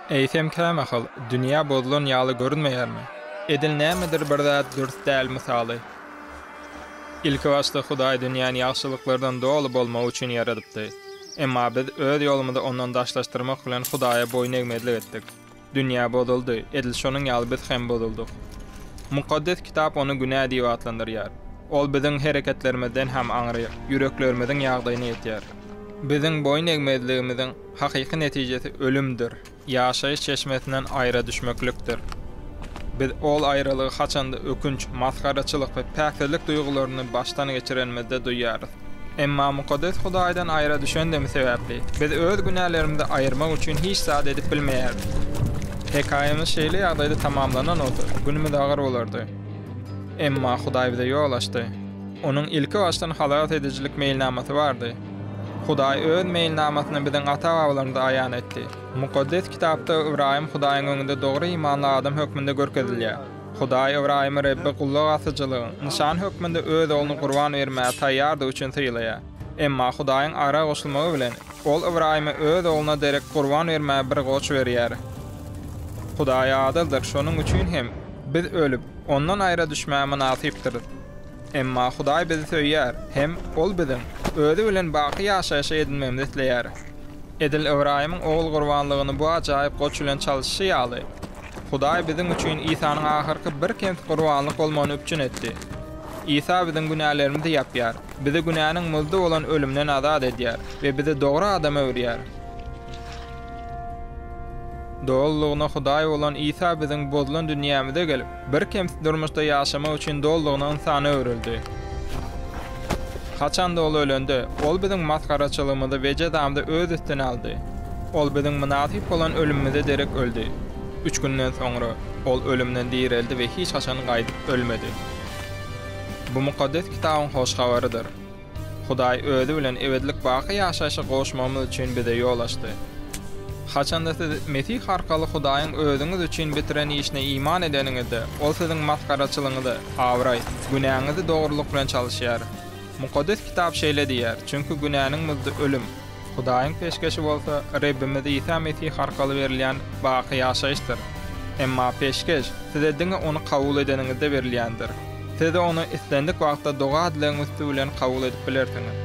Eýsem kämahal dünýä bozulan ýaly görünmeýärmi? Edil nämedir bir zat dürs däl mysaly. Ilkibaşda Hudaý dünýäni ýagşylyklardan doly bolmagy üçin ýaradypdy. Emma biz öz ýolumyzy ondan daşlaşdyrmak bilen Hudaýa boýun egmezlik etdik. Dünýä bozuldy, edil şonuň ýaly biz hem bozuldyk. Mukaddes Kitap ony günä diýip atlandyrýar. Ol biziň hereketlerimizden hem aňry, ýüreklerimiziň ýagdaýyna ýetýär. Biziň boýun egmezligimiziň hakyky netijesi ölümdir, ýaşaýyş çeşmesinden aýra düşmeklikdir. Biz ol aýralygy haçanda ökünç, masgaraçylyk we päksizlik duýgularyny başdan geçirenimizde duýýarys. Emma Mukaddes Hudaýdan aýra düşendigimiz sebäpli, biz öz günälerimizi aýyrmak üçin hiç zat edip bilmeýäris. Hekaýamyz şeýle ýagdaýda tamamlanan bolsa, günümiz agyr bolardy. Emma Hudaý bize ýol açdy. Onuň ilkibaşdan halas edijilik meýilnamasy bardy. Hudaý Öz meýilnamasyny biziň ata-babalarymyza aýan etdi. Mukaddes Kitapda Ybraýym Hudaýyň öňünde dogry imanly adam hökmünde görkezilýär. Hudaý Ybraýymy Rebbe gulak asyjylygyň nyşany hökmünde öz ogluny gurban bermäge taýýardygy üçin sylaýar. Emma Hudaýyň ara goşulmagy bilen, Ol Ybraýyma öz ogluna derek gurban bermäge bir goç berýär. Hudaý adyldyr, şonuň üçin hem, biz ölüp, Ondan aýra düşmäge mynasypdyrys. Emma Hudaý bizi söýýär hem Ol biziň Özi bilen baky ýaşaýşa edinmegimizi isleýär. Edil Ybraýymyň ogul gurbanlygyny bu ajaýyp goç bilen çalyşyşy ýaly, Hudaý biziň üçin Isanyň ahyrky birkemsiz gurbanlyk bolmagyny üpjün etdi. Isa biziň günälerimizi ýapýar, bizi günäniň muzdy bolan ölümden azat edýär we bizi dogry adama öwürýär. Dolulygyna Hudaý bolan Isa biziň bozulan dünýämize gelip, birkemsiz durmuşda ýaşamak üçin dolulygyna ynsana öwrüldi. Haçanda Ol ölende, Ol biziň masgaraçylygymyzy we jezamyzy Öz üstüne aldy. Ol biziň mynasyp bolan ölümimize derek öldi. Üç günden soňra, Ol ölümden direldi we hiç haçan gaýdyp ölmedi. Bu Mukaddes Kitabyň Hoş Habarydyr. Hudaý Özi bilen ebedilik baky ýaşaýşa gowuşmagymyz üçin bize ýol açdy. Haçanda siz Mesih arkaly Hudaýyň özüňiz üçin bitiren işine iman edeniňizde, Ol siziň masgaraçylygyňyzy, abraý, günäňizi dogrulyk bilen çalyşýar. Mukaddes Kitap şeýle diýýär, Çünki günäniň muzdy ölüm, Hudaýyň peşgeşi bolsa Rebbimiz Isa Mesih arkaly berilýän baky ýaşaýyşdyr. Emma peşgeş size diňe ony kabul edeniňizde berilýändir. Siz ony islendik wagtda doga-dilegiň üsti bilen kabul edip bilersiňiz.